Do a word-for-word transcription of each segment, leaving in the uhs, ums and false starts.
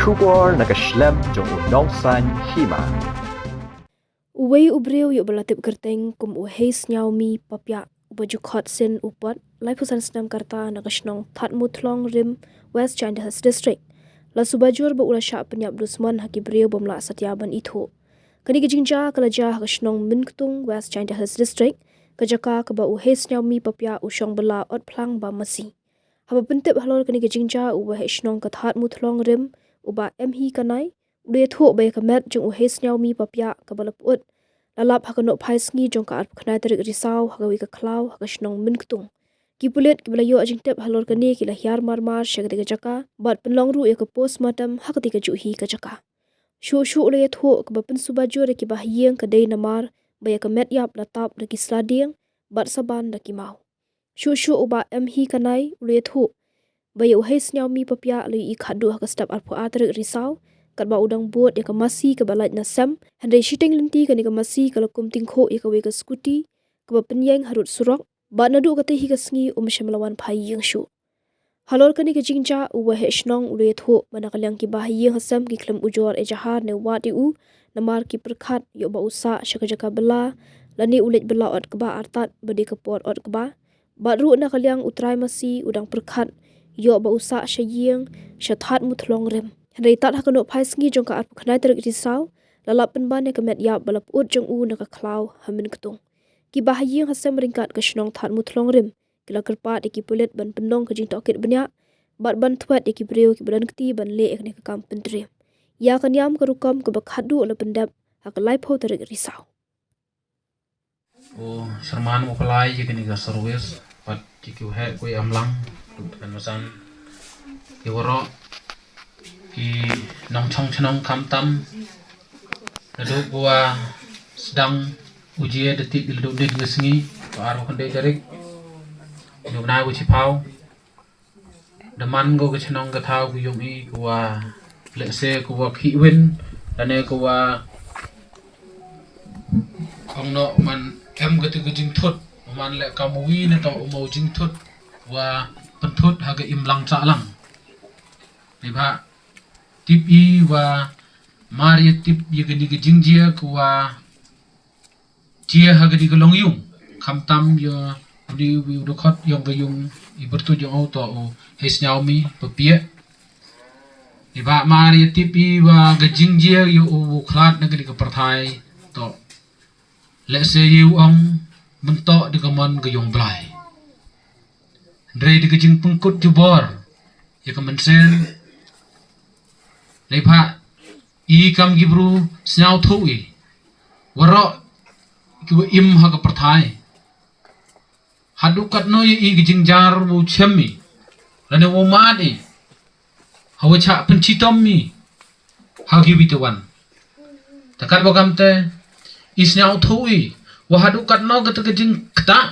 Khubor na ka shlem jong u Nongsaiñ Hima. Uwei u briew yow ba la tip kyrteng kum u Heisniawmi Papiah, uba ju khot sin u Pot, laiphew san snem ka rta, na ka shnong Thadmuthlong Rim, West Jaintia Hills District, la suba jur ba u la shah pynyap dusmon ha ki briew bym lah satia ban ithuh. Kani ka jingjia ka la jia ha ka shnong Mynktung, West Jaintia Hills District, ka jaka kaba u Heisniawmi Papiah u shong bylla ot phlang bam masi. Haba pyntip halor kani ka jingjia, u waheh shnong ka Thadmuthlong Rim, u Bah M Hi Kanai, u la ïathuh ba ïa ka met jong u Heisniawmi Papiah kaba la pyut, la lap ha ka nohphai sngi jong ka arphew khyndai tarik Risaw ha kawei ka khlaw ha ka shnong Mynktung. Ki pulit kiba la ïoh jingtip halor kane ki la hiar marmar sha katei ka jaka, bad pynlong ruh ïa ka postmortem ha katei ka juh hi ka jaka. Shuh shuh u la ïathuh kaba pynsuba jur ïa ki bahaïing ka dei namar ba ïa ka met ïap la tap da ki sla dieng, bad saban da ki maw. Shuh shuh u Bah M Hi Kanai u la ïathuh ba ïa u Heisniawmi Papiah la ïohi khadduh ha ka step arphew ar tarik Risaw, katba u dang bud ïa ka masi kaba lait na sem, hynrei shiteng lynti kane ka masi ka la kum tyngkhuh ïa kawei ka scooty kaba pynïeng harud surok, bad naduh katei hi ka sngi um shym la wan phai ïing shuh. Halor kani ka jingjia, u waheh shnong u la ïathuh ba na ka liang ki bahaïing ha sem ki khlem ujor ejahar ne wad ïa u, namar ki pyrkhat ïoh ba u sah sha ka jaka bylla, lane u leit bylla ot kba artat ba dei ka por ot kba. Bad ruh na ka liang u trai masi u dang pyrkhat ïoh ba u sah sha ïing, sha Thadmuthlong Rim. Hynrei tad ha ka nohphai sngi jong ka arphew khyndai tarik Risaw, la lap pynban ïa ka met ïap ba la pyut jong u na ka khlaw ha Mynktung. Ki bahaïing ha sem ryngkat ka shnong Thadmuthlong Rim ki la kyrpad ïa ki pulit ban pynlong ka jingtohkit bniah, bad ban thwet ïa ki briew kiba don kti ban leh ïa kane ka kam pyntriem. Ïa ka niam ka rukom kaba khadduh la pyndep ha ka laiphew tarik Risaw. U serman u pynlai ïa kane ka service, bad ïa ki waheh ki wei emlang, kan masan, ki waroh, ki nongchong chnong khamtam, naduh kawa sdang u jia da tip ïa la duh dien ka sngi, ka arphew khyndai tarik, u bnai wa chiphaw. Da man ko ka chnong ka thaw ka yong i kawa lehse kawa khih win, lane kawa ong noh man em katu ka jingthut, man leh kam wi na to u mo jingthut, wa pynthut ha ka imlang sahlang. Neibhah tip i wa mar ïa tip ïa kani ka jingjia kawa jia ha kani ka longyung, khamtam ïa uni uwei u dkhot yong ka yung i pyrtuid yong u to u Heisniawmi Papiah. Neibhah mar ïa tip i wa ka jingjia ïa u u khlad na kani ka pyrthai to lehse ïa u ong mynto da ka mon ka yong Blai. Hynrei da ka jingpynkut jubor ïa ka mynsiem. Neibhah i kam ki bru sñiawthooh i waroh ki wa im ha ka pyrthai. Haduh katno ïa i ka jingjar wow chem i, lane wow mad i, ha wa chah pynchitom i ha ki wi te wan. Te katwa kamte, i sñiawthooh i wa haduh katno kata ka jingktah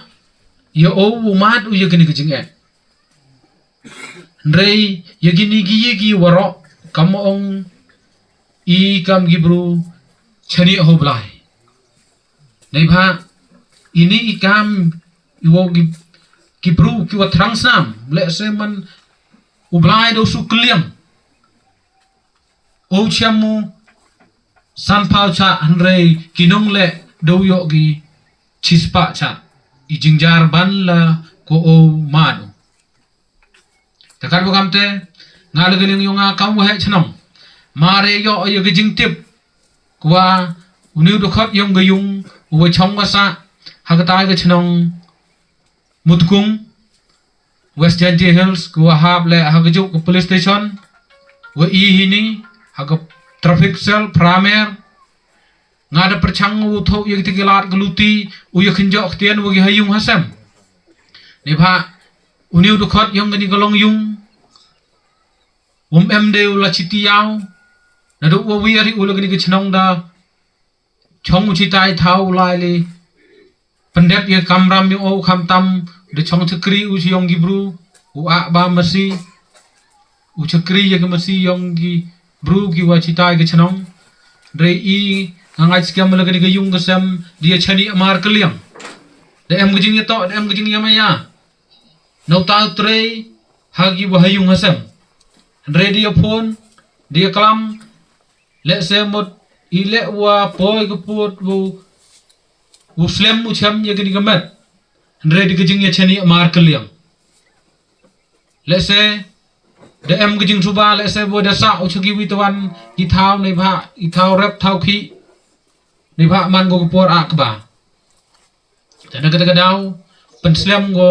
ïa o wow mad u ïa kani ka jingeh. Hynrei ïa kini ki ïa ki waroh, kam ong i kam ki bru chaniah ha u Blai. Neibhah ini i kam i wow ki, ki bru ki wa thrang snam, lehse man u Blai da u suk kylliang, u chem u sanphaw chah, hynrei ki nong leh da u ïoh ki chispah chah. I jingjar ban la ko o mad u. Te katwa kamte, nga la ka liang yong nga kam waheh chnong, mar ïa ïoh ïa ka jingtip kawa uni u dkhot yong ka yung u wa chong wa sah ha katai ka chnong Mutkung, West Jaintia Hills, kawa hap leh ha ka juh ka police station, wa i hini ha ka traffic cell Pramer. Nga da pyrchang u thoh ïa kiti ki lad ka luti, u ïa khynjoh ktien wa ki ha yung ha sem. Neibhah uni u dkhot yong kani ka longyung, um em de u la chiti ïaw, naduh wa wiar i u la kani ka chnong da chong u chitai thaw u lai li pyndep ïa ka kamram yong o, khamtam da chong chakri u chi yong ki bru, u ah ba masi, u chakri ïa ka masi yong ki bru ki wa chitai ka chnong. Hynrei i nga ngait skhem la kani ka yung ka sem da ïa chaniah mar kylliang. Da em ka jingïatoh, da em ka jingïamaya na uta u trei ha ki wa ha yung ha sem. Hynrei da ïa phone Di ya klam, lehse mut i leh wa poi ka pud u, u slem u chem ya kani ka met. Hynrei di ka jingyachaniah mar kylliang. Lehse da em ka jingsuba, lehse wa da sah u cha kiwi tawan ki thaw, neibhah i thaw rep thaw khih, neibhah man ko ka por akba. Te na kata ka daw, pynslem ko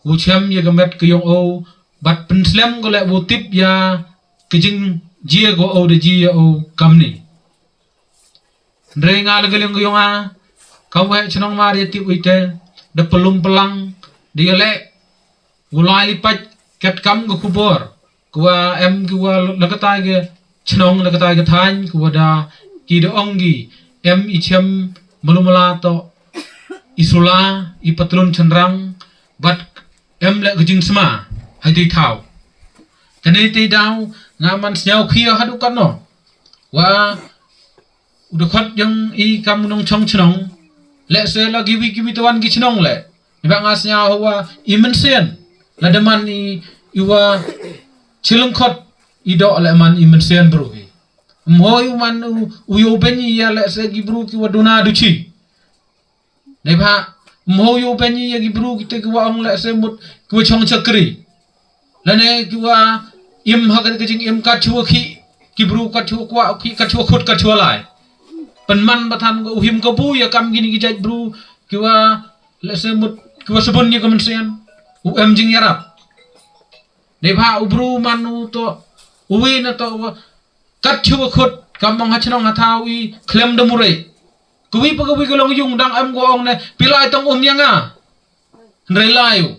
u chem ya ka met ka yong o, bad pynslem ko leh u tip ya ka jingjia ko o da jia o kamni. Hynrei nga la ka liang ka yong nga, kam waheh chnong mar ya tip u ite, da pynlum pynlang, da ya leh u lai li pait katkam ka khubor, ka wa em ka wa la katai ka chnong, la katai ka thaiñ, ka wa da ki da ong ki, em i chem malu mala toh i sula, i patlun chynrang, bad em leh ka jingsma ha i thaw. Te na i te daw, nga man sniaw khia haduh katno wa u da khot yong i kam nongchong chnong, lehse la kiwi kiwi tawan ki chnong leh. Neibhah nga sniaw hawa i mynsiem, la da man i, i wa chilung khot i doh leh man i mynsiem bru hi. Mhoi u man u, u yoh bynni ya lehse ki bru ki wa duna duchi. Neibhah mhoi u yoh bynni ya ki bru kite ki wa ong lehse mut ki wa chong chakri. Lane ki wa im ha ka jingim kat chwa khih, ki bru kat chwa kwah khih, kat chwa khut, kat chwa lai. Pynman bathan ko u him kabu ya kam kini ki jait bru ki wa lehse mut ki wa sbun ya ka mynsiem. U em jingyarap. Neibhah u bru man u toh, u wi na toh wa kat chwa khut, kam ong ha chnong ha thaw i khlem da murai. Kawi pa kawi ka long yung dang em ko ong ne, phi lai tong um ya nga. Hynrei lai u.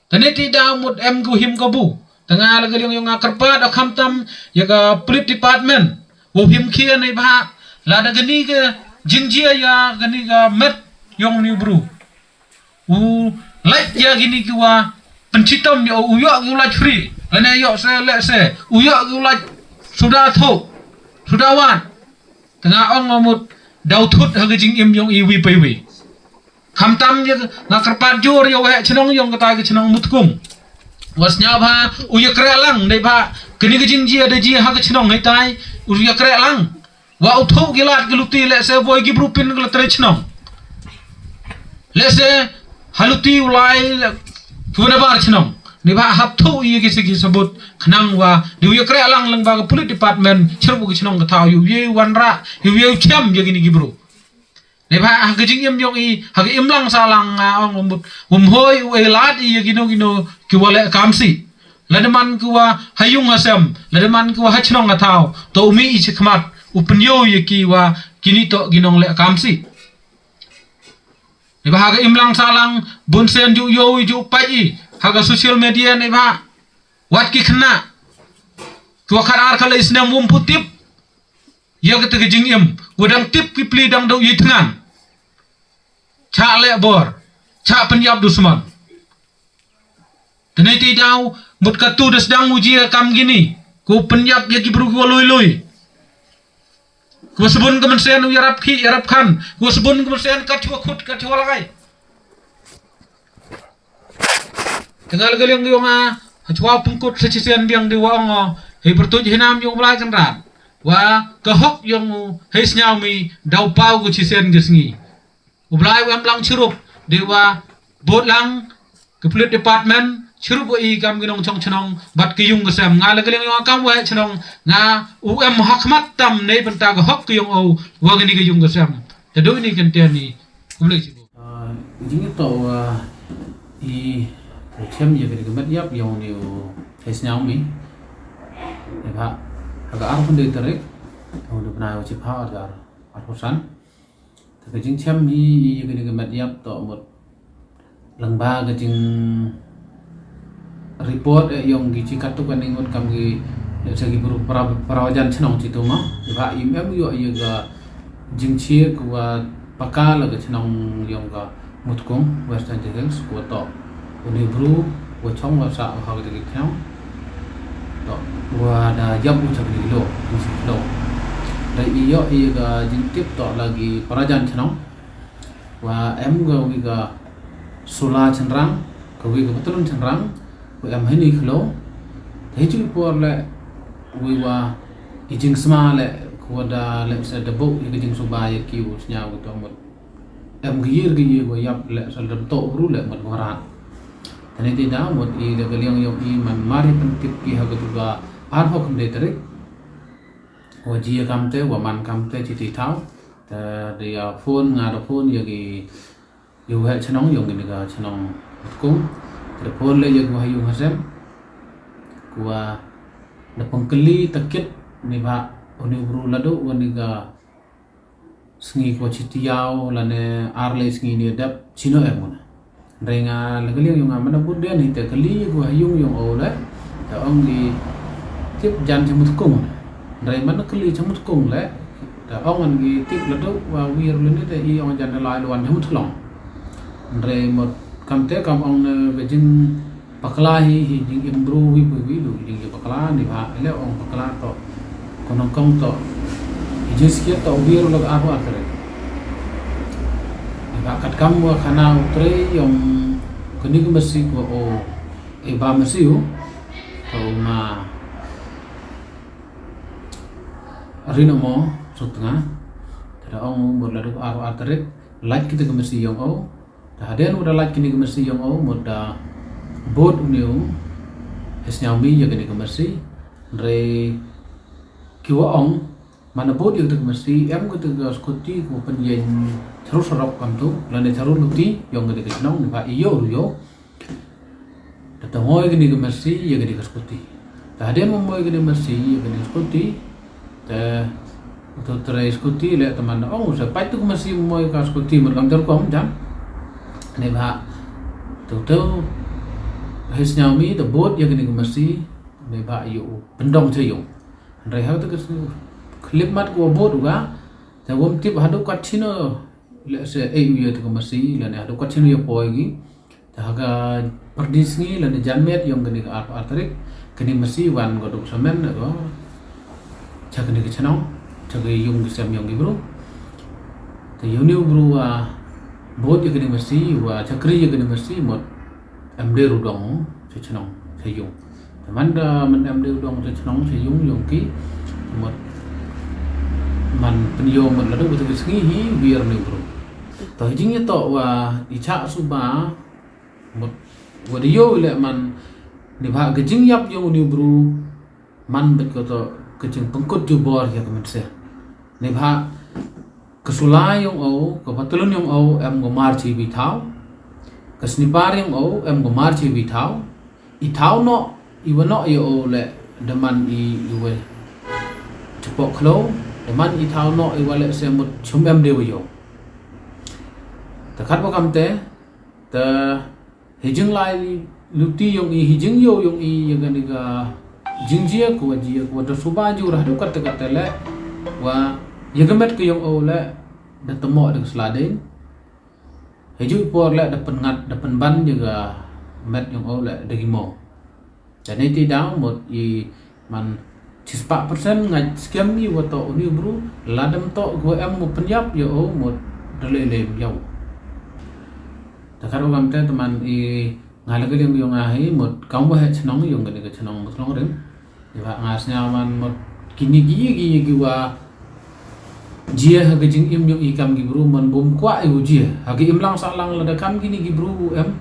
Te na i te daw mut em ko him kabu. Te nga la ka liang yong nga kyrpad o khamtam ya ka police department, u him khia neibhah la da kani ka jingjia ya kani ka met yong ni u bru. U lait ya kini ki wa pynchitom ya u, u yoh ki u lait free. Lane yoh se lehse u yoh ki u lait suda thoh, suda wan. Te nga ong mut daw thut ha ka jingim yong i wi pa i wi. Khamtam ya nga kyrpad jur ya waheh chnong yong katai ka chnong Mutkung, wa sniawbha u yakreh lang, neibhah kani ka jingjia da jia ha ka chnong heitai, u yakreh lang. Wa u thoh ki lad ki luti, lehse boi ki bru pyn ka la trei chnong. Lehse ha luti u lai ki wa nabar chnong. Neibhah hap thoh ya ki sa ki sabut khnang wa di u yakreh lang lang ba ka police department chirup ka chnong ka thaw, yow ye wanrah, yow ye chem ya kini ki bru. Neibhah ha ka jingim yong i, ha ka imlang sahlang nga ong mut, um hoi u e lad i ya kino kino ki wa leh kamsi. Lada man ki wa ha yung ha sem, lada man ki wa ha chnong ha thaw, toh u mih i chakhmat u pynyoh ya ki wa kini toh ki nong leh kamsi. Neibhah ha ka imlang sahlang bun sien ju yoh i ju pait i ha ka social media neibhah wat ki khynnah ki wa khat ar khatlai snem wym pu tip ya kata ka jingim, wa dang tip ki pli dang da u yei thngan. Chah leh bor, chah pynyap dusmon. Te na i te daw mut katu da sdang u jia kam kini, ko pynyap ya ki bru ki wa lui lui. Ko sbun ka mynsiem u yarap khih yarap khan, ko sbun ka mynsiem kat chwa khut kat chwa lai. Te nga la ka liang yong nga, ha chwa pynkut sa chisien biang di wa ong o, hei pyrtuit hei nam yong u Blai Kynrad, wa ka hok yong u hei sniaw mi daw paw ka chisien ka sngi. U Blai u em lang chirup, di wa bud lang ka police department chirup wa i kam ki nongchong chnong bad ka yung ka sem. Nga la ka liang yong nga kam waheh chnong, nga u em hakhmat tam neibynta ka hok ka yong o wa kani ka yung ka sem. Te du ini kyntien i, khublei chibun. Ah, jingtoh wa i chem ya kani ka met yap yong ni u hei sniaw mi. Neibhah ha ka arphaw khyndai tarik yong ni u bnai wa chiphaw ar hajar arphaw san. Te ka jingchem hi ya kani ka met yap toh mut lyngba ka jing report e yong ki chi katto katne ngut kam ki, lehse ki bru para, para wajan chnong chitu ma. Neibhah im em yoh ya ka jingchir ka wa paka la ka chnong yong ka Mutkung, West Jaintia Hills, ka wa toh u ni u bru wa chong wa sah ha kata ka chnong. Toh wa da yap u cha kani ka lo, kani ka lo. Da i yoh i ya ka jingtip toh la ki para jan chnong wa em ka wi ka sula chynrang, ka wi ka patlun chynrang, wa em heini ka lo. Te hi chu i por leh Wei wa i jingsma le, ko wa da le se da bok ya ka jingsuba ya ki u sñiaw ko to mut. Em ka yir ka yir wa yap le se da to bru le mut wa rat. Tani ti da mut i da ka liang yong i man mari pyntip ki ha ka tu ka ar hok de tarik. Wa ji ya kam te, wa man kam te, chi ti thaw. Ta da ya phone, nga da phone ya ki, ya u heh chnong yong kani ka chnong Mutkung. Ta da phone le ya ki wa ha yung ha sem. Ko wa da pynkyli takit ni ba uni u bru ladu wa ni ka sngi ko chi tiaw lane ar le sngi ni dep chino em una. Hynrei nga la ka liang yong nga man da bud de ni te kyli ko ha yung yong o le. Ta ong ki tip jan cha Mutkung. Hynrei man da kyli cha Mutkung le. Ta ong an ki tip ladu wa wir le ni te i ong jan da lai luan cha Mutlong. Hynrei mut kam te kam ong ne ka jing pakla hi, hi jing im bru wi wi wi lu, jing ya pakla ni ba, le ong pakla to. Ko nongkong to. Hi jing skiat to wir lo ar ar tarik. Ni ba kat kam wa khana u trei yong kani ka masi ko o, e ba masi u. To ma rin mo sut nga. Ta da ong u mut ladu ar ar tarik. Lait kita ka masi yong o. Ta hadien u da lait kini ka masi yong o, mut da bud uni u, he sñiaw mi ya kini ka masi, hynrei ki wa ong, man da bud ya kini ka masi, em kini ka skuti ko pynjeng charu sarok kam tu, lane charu luti, yong kini ka chnong, ni ba i yo ru yo. Ta ta ngoi kini ka masi, ya kini ka skuti. Ta hadien mo ngoi kini ka masi, ya kini ka skuti, Te, u tu trei skuti le te man da ong u se pait tu ka masi mo ngoi ka skuti mut kam ter kom jan. Ni ba, tu tu, he sñiaw mi, te bud ya kini ka masi, ni ba yu pyndong cha yung. Hynrei ha tu ka su, khlip mat ko bud u ka, te wom tip hadu kat chino, le se e u ya tu ka masi, lane hadu kat chino ya poi ki. Ta ha ka pyrdi sngi lane janmiet yong kani ka ar, ar tarik, kani masi wan ko duk samen ko cha kani ka chnong, cha ka yung ka sem yong ki bru. Ta yu ni u bru wa bud ya kani masi, wa chakri ya kani masi, mut em de ru dong cha chnong, cha yung. Ta man da man em de ru dong cha chnong, cha yung yong ki, mut man pynyo mut ladu ka sngi hi wir ni u bru. Ta hi jing ya to wa i cha suba, Mut, wa da yoh le man, ni ba ka jingyap yong uni u bru, man bad ko to ka jingpynkut jubor ya ka mynsiem. Ni ba ka sula yong o, ka patlun yong o, em ko mar chi bi thaw. Ka snipar yong o, em ko mar chi bi thaw. I thaw no, i wa no ya o le, da man i, i wa chapok khlo, da man i thaw no, i wa le se mut chum em de wa yoh. Ta khat wa kam te, Ta, hi jinglai luti yong i, hi jingyoh yong i, ya kani ka jingjia ko wa jia ko wa da suba jur hadu kat kat le, wa ya ka met ka yong o le, da tamo da ka sla ding. Hi ju i por le, da pynngat, da pynban ya ka met yong o le, da ki mo. Te nei ti daw mut i man chispah percent nga skem i wa to uni u bru, la dem to ko em mo pynyap ya o mut da le lem ya o. Ta khat wa kam te te man i nga la ka liang yong nga hi mut kam wa he chnong yong kani ka chnong Mutlong Rim. I wa nga sñiaw man mut kini ki, ki, ki wa jia ha ka jingim yong i kam ki bru man bum kwah i u jia. Ha ka imlang sahlang lada kam kini ki bru u em.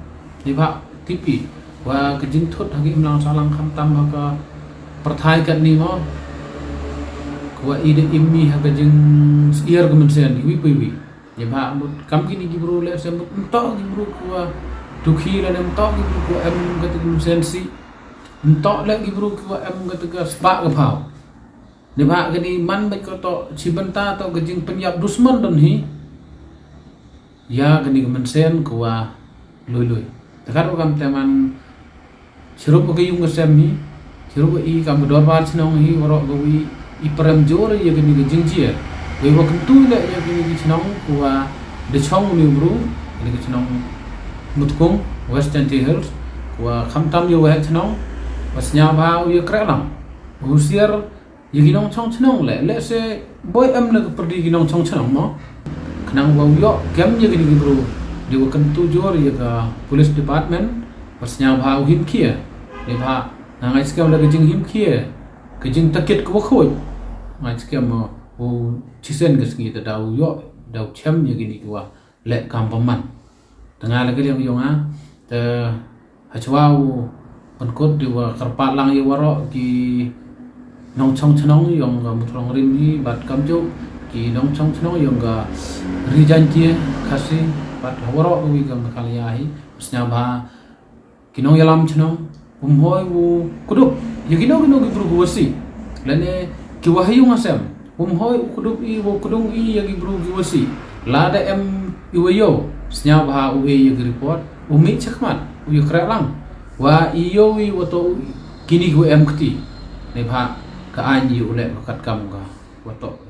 Ni ba tip i. Wa ka jingthut ha ka imlang sahlang khamtam ha ka pyrthai katni mo. Ko wa i da im i ha ka jingsiar ka mynsiem i wi pi wi. Ni ba mut kam kini ki bru le se mut mto ki bru ko wa dukhi lane mto ki bru ko em ka te ka mynsiem si. Mto le ki bru ko wa em ka te ka spah ka phaw. Ni ba kani man bad ko to, chi bynta to ka jingpynyap dusmon don hi. Ya kani ka mynsiem ko wa lui lui. Ta khat wa kam te man chirup ka yung ka sem hi, chirup i kam ka dorbar chnong hi, warok ka wi i prem jur ya kani ka jingjia. Wei wa kyntu le ya kani ka chnong ko wa da chong uni u bru, kani ka chnong Mutkung, West Jaintia Hills, ko wa khamtam ya wa he chnong, wa sñiaw bha u ya kreh lang. Husiar Ya ki nongchong chnong le, le se boi em le ka pyrdi ki nongchong chnong mo. Khnang wa u yoh kem ya kini ki bru. Dei wa kyntu jur ya ka police department, wa sñiaw bha u him khia. Dei bha, nga ngai skem le ka jinghim khia. ka jingtakit ka wa khooid. Nga skhem u chisien ka sngi te daw yoh, daw chem ya kini ki wa leh kam pynman. Te nga la ka liang yong nga, te hachwa u pynkut di wa kyrpad lang ya waroh ki nongchong chnong yong ka Muthlong Rim hi bad kamjooh ki nongchong chnong yong ka Ri Jaiñtia Khasi bad waroh ka wi ka Meghalaya hi, sñiawbha ki nongyalam chnong, um hoi u kdup ya kino kino ki bru ki wa sih, lane ki wa ha yung ha sem, um hoi u kdup i, u kdung i ya ki bru ki wa sih. Lada em i wa yoh, sñiawbha u e ya ki report, u mih chakhmat, u yakrehlang wa i yoh i wa toh kini ki wa em kti, neibhah ka aiñ i u leh ka katkam ka wa toh